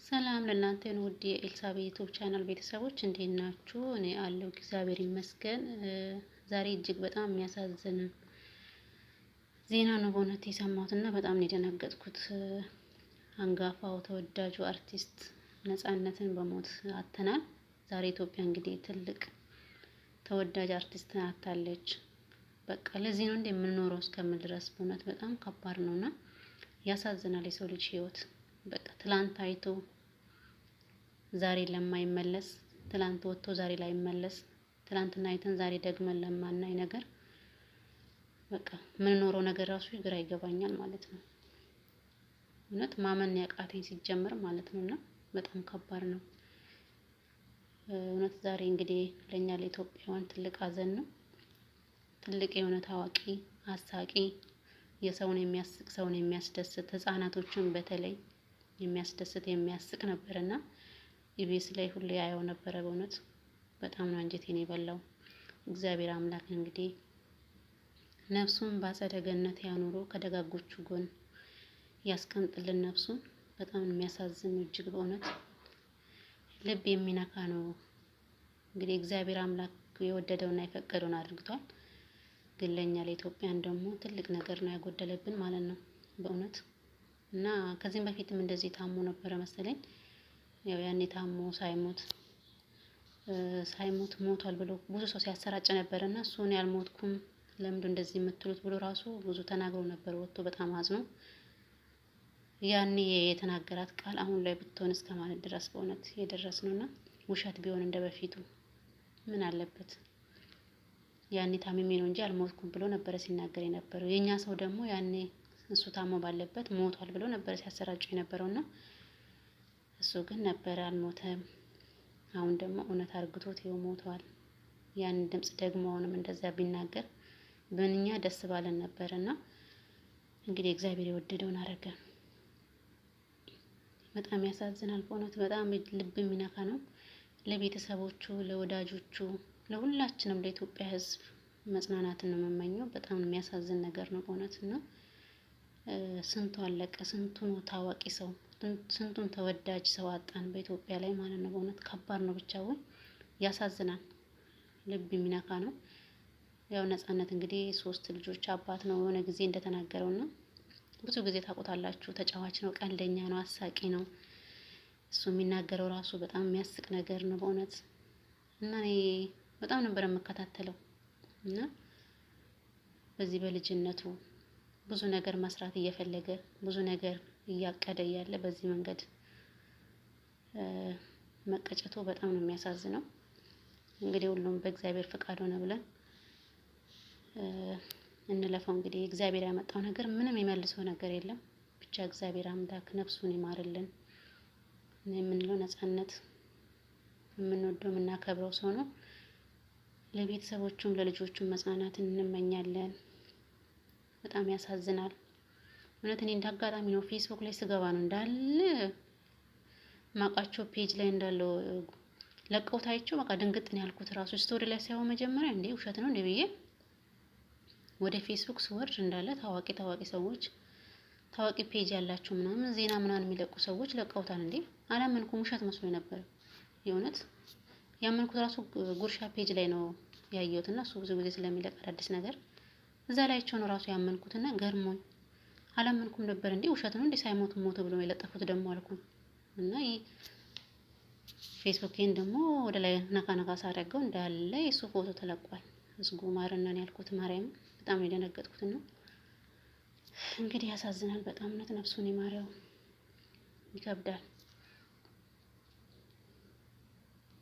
ሰላም ለእናንተ ይሁን ውድ የኤልሳቤ YouTube channel ቤተሰቦች እንዴት ናችሁ? እኔ አለሁ እግዚአብሔር ይመስገን። ዛሬ እጅግ በጣም የሚያሳዝን ዜና ነው በእውነት የሰማሁት እና በጣም ነው የደነገጥኩት። አንጋፋው ተወዳጁ አርቲስት ነጻነትን በሞት አጥተናል። ዛሬ ኢትዮጵያ እንግዲህ ትልቅ ተወዳጅ አርቲስትን አጥታለች። በቃ ለዚህ ነው እንደ የምንኖረው እስከምል ድረስ በእውነት በጣም ከባድ ነው እና ያሳዝናል። የሰው ልጅ ህይወት በቃ ትላንት አይቶ ዛሬ ለማይመለስ፣ ትላንት ወጥቶ ዛሬ ላይመለስ፣ ትላንትና አይተን ዛሬ ደግመን ለማናይ ነገር በቃ የምንኖረው ነገር ራሱ ግራ ይገባኛል ማለት ነው። እውነት ማመን ያቃተኝ ሲጀመር ማለት ነው እና በጣም ከባድ ነው። እውነት ዛሬ እንግዲህ ለእኛ ለኢትዮጵያውያን ትልቅ ሀዘን ነው። ትልቅ የሆነ ታዋቂ አሳቂ፣ የሰውን የሚያስቅ ሰውን የሚያስደስት፣ ህጻናቶችን በተለይ የሚያስደስት የሚያስቅ ነበርና ኢቢኤስ ላይ ሁሌ ያየው ነበረ። በእውነት በጣም ነው አንጀቴን የበላው። እግዚአብሔር አምላክ እንግዲህ ነፍሱን በአጸደ ገነት ያኑሮ ከደጋጎቹ ጎን ያስቀምጥልን ነፍሱን። በጣም የሚያሳዝን እጅግ በእውነት ልብ የሚነካ ነው። እንግዲህ እግዚአብሔር አምላክ የወደደውና የፈቀደውን አድርግቷል። ግን ለእኛ ለኢትዮጵያን ደግሞ ትልቅ ነገር ነው ያጎደለብን ማለት ነው በእውነት። እና ከዚህም በፊትም እንደዚህ ታሞ ነበረ መሰለኝ። ያው ያኔ ታሞ ሳይሞት ሞቷል ብሎ ብዙ ሰው ሲያሰራጭ ነበር እና እሱን ያልሞትኩም ለምንድን እንደዚህ የምትሉት ብሎ ራሱ ብዙ ተናግሮ ነበር ወጥቶ በጣም አዝኖ። ያኔ የተናገራት ቃል አሁን ላይ ብትሆን እስከ ማለት ድረስ በእውነት የደረስ ነውና ውሸት ቢሆን እንደ በፊቱ ምን አለበት? ያኔ ታምሜ ነው እንጂ አልሞትኩም ብሎ ነበረ ሲናገር የነበረው። የኛ ሰው ደግሞ ያኔ እሱ ታሞ ባለበት ሞቷል ብሎ ነበረ ሲያሰራጩ የነበረውና እሱ ግን ነበረ አልሞተም። አሁን ደግሞ እውነት አርግቶት ይኸው ሞቷል። ያን ድምጽ ደግሞ አሁንም እንደዛ ቢናገር ምንኛ ደስ ባለን ነበር። እና እንግዲህ እግዚአብሔር የወደደውን አረገ። በጣም ያሳዝናል በእውነት በጣም ልብ የሚነካ ነው። ለቤተሰቦቹ፣ ለወዳጆቹ፣ ለሁላችንም ለኢትዮጵያ ሕዝብ መጽናናትን ነው የምመኘው። በጣም የሚያሳዝን ነገር ነው በእውነት እና ስንቱ አለቀ፣ ስንቱን ታዋቂ ሰው፣ ስንቱን ተወዳጅ ሰው አጣን በኢትዮጵያ ላይ ማለት ነው። በእውነት ከባድ ነው። ብቻ ወይ ያሳዝናል፣ ልብ የሚነካ ነው። ያው ነጻነት እንግዲህ 3 ልጆች አባት ነው የሆነ ጊዜ እንደተናገረውና ብዙ ጊዜ ታውቁታላችሁ። ተጫዋች ነው፣ ቀልደኛ ነው፣ አሳቂ ነው። እሱ የሚናገረው ራሱ በጣም የሚያስቅ ነገር ነው በእውነት እና እኔ በጣም ነበር የምከታተለው እና በዚህ በልጅነቱ ብዙ ነገር መስራት እየፈለገ ብዙ ነገር እያቀደ እያለ በዚህ መንገድ መቀጨቱ በጣም ነው የሚያሳዝነው። እንግዲህ ሁሉም በእግዚአብሔር ፍቃድ ሆነ ብለን እንለፈው። እንግዲህ እግዚአብሔር ያመጣው ነገር ምንም የመልሰው ነገር የለም። ብቻ እግዚአብሔር አምላክ ነፍሱን ይማርልን የምንለው ነጻነት የምንወደው የምናከብረው ሰው ነው። ለቤተሰቦቹም ለልጆቹም መጽናናትን እንመኛለን። በጣም ያሳዝናል። እውነት እኔ እንዳጋጣሚ ነው ፌስቡክ ላይ ስገባ ነው እንዳለ ማቃቸው page ላይ እንዳለው ለቀው ታይቸው በቃ ድንግጥ ነው ያልኩት። ራሱ story ላይ ሳይሆን መጀመሪያ እንዴ ውሸት ነው እንዴ ብዬ ወደ ፌስቡክ ስወርድ እንዳለ ታዋቂ ታዋቂ ሰዎች ታዋቂ page ያላቸው ምናምን ዜና ምናምን የሚለቁ ሰዎች ለቀውታል። እንዴ አላመንኩም፣ ውሸት መስሎ ነበር። የእውነት ያመንኩት ራሱ ጉርሻ page ላይ ነው ያየሁት እና እሱ ብዙ ጊዜ ስለሚለቅ አዳዲስ ነገር እዛ ላይቸው ነው ራሱ ያመንኩትና ገርሞኝ አላመንኩም ነበር። እንዴ ውሸት ነው እንዴ ሳይሞቱ ሞተ ብሎ የለጠፉት ደግሞ አልኩኝ። እና ፌስቡኬን ደግሞ ወደ ላይ ነካ ነካ ሳደርገው እንዳለ የሱ ፎቶ ተለቋል። እስጉ ማርናን ያልኩት ማርያም በጣም ነው የደነገጥኩት። እና እንግዲህ ያሳዝናል በጣም እውነት ነፍሱን ይማረው። ይከብዳል።